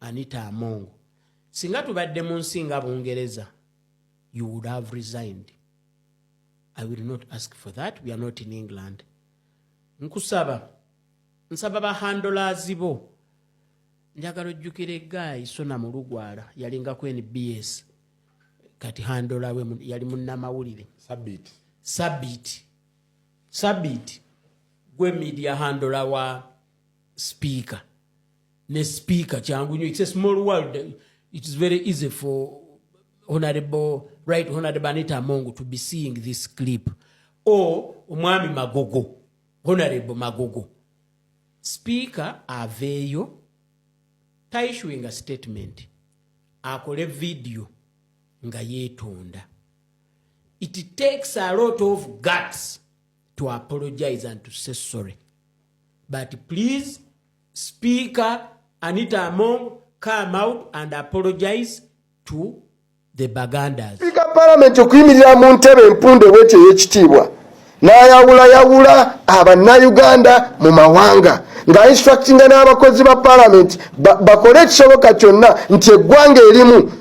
Anita Among, singa tubadde mu nsi nga Bungereza, you would have resigned. I will not ask for that. We are not in England. Nkusaba, nsaba bahandlers bo. Njagala ojjukire guy Sona Mulugwala, yalinga ku NBS, kati handler we yali munnamawulire. Sabiti. Sabiti, Sabiti, gwe media handler wa speaker ne speaker, kyangu nnyo. It's a small world. It is very easy for Honorable, Right Honorable Anita Among to be seeing this clip, or omwami Magogo, Honorable Magogo. Speaker aveeyo, taissuing a statement, akole video nga yeetonda. It takes a lot of guts to apologize and to say sorry, but please, Speaker Anita Among, come out and apologize to the Bagandas. Sipiika Palamenti okuyimirira mu ntebe empunde bwetyo ey'ekitiibwa n'ayawulayawula Abannayuganda mu mawanga, nga instructinga n'abakozi ba Palamenti bakole ekisoboka kyonna nti eggwanga erimu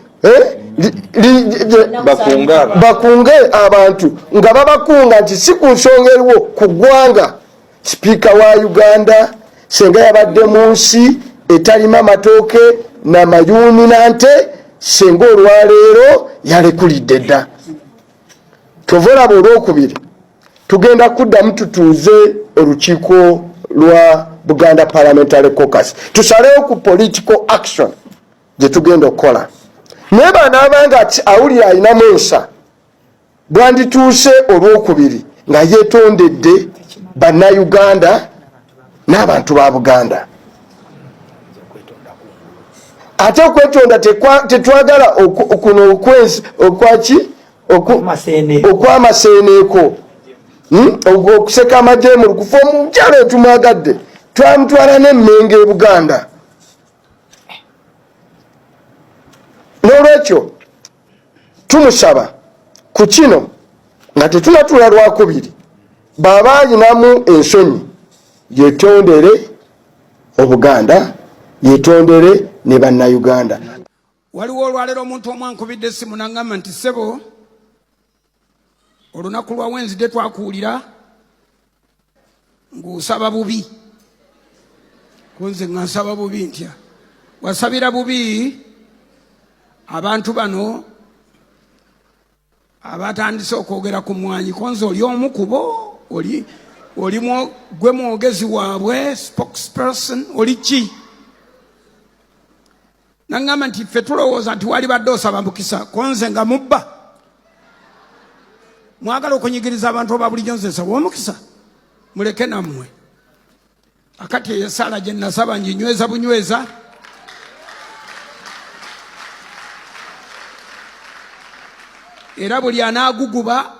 Bakunge abantu. Bakunge abantu nga babakunga nti si ku nsonga eriwo ku ggwanga. Sipiika wa Uganda senga yabadde mu nsi etalima matooke namayuuni nante, senga olwaleero yalekulidde dda. Kyova olaba olwokubiri tugenda kuddamu tutuuze olukiiko lwa Buganda Parliamentary Caucus, tusalewo ku political action gye tugenda okukola. Naye banaabanga awulira alinamu ensa, bwandituuse olwokubiri nga yetondedde Bannayuganda n'abantu ba Buganda. Ate okwetonda tetwagala kuno okwaki okwamaseeneeko, Okuseka amajemulu kufa omukyalo etumwagadde, twamutwala n'Emmengo e Buganda. N'olwekyo tumusaba ku kino nga tetunatula lwakubiri, baba ayinamu ensonyi, yetondere Obuganda, yetondere ne Bannayuganda. Waliwo olwaleero omuntu omu ankubidde essimu n'aŋŋamba nti, "Ssebo, olunaku lwa Wednesday twakuwulira ng'osaba bubi." Kunze nga nsaba bubi ntya? "Wasabira bubi abantu bano abatandise okwogera ku mwanyi." Konze oli omu kubo, oli gwe mwogezi waabwe, spokesperson, oli ki? Naŋŋamba nti ffe tulowooza nti wali badde osaba mukisa. Konze nga mubba mwagala okunyigiriza abantu oba bulijjo, nze nsaba omukisa? Muleke nammwe. Akati esaala gye nasaba nginyweza bunyweza. Era buli anaaguguba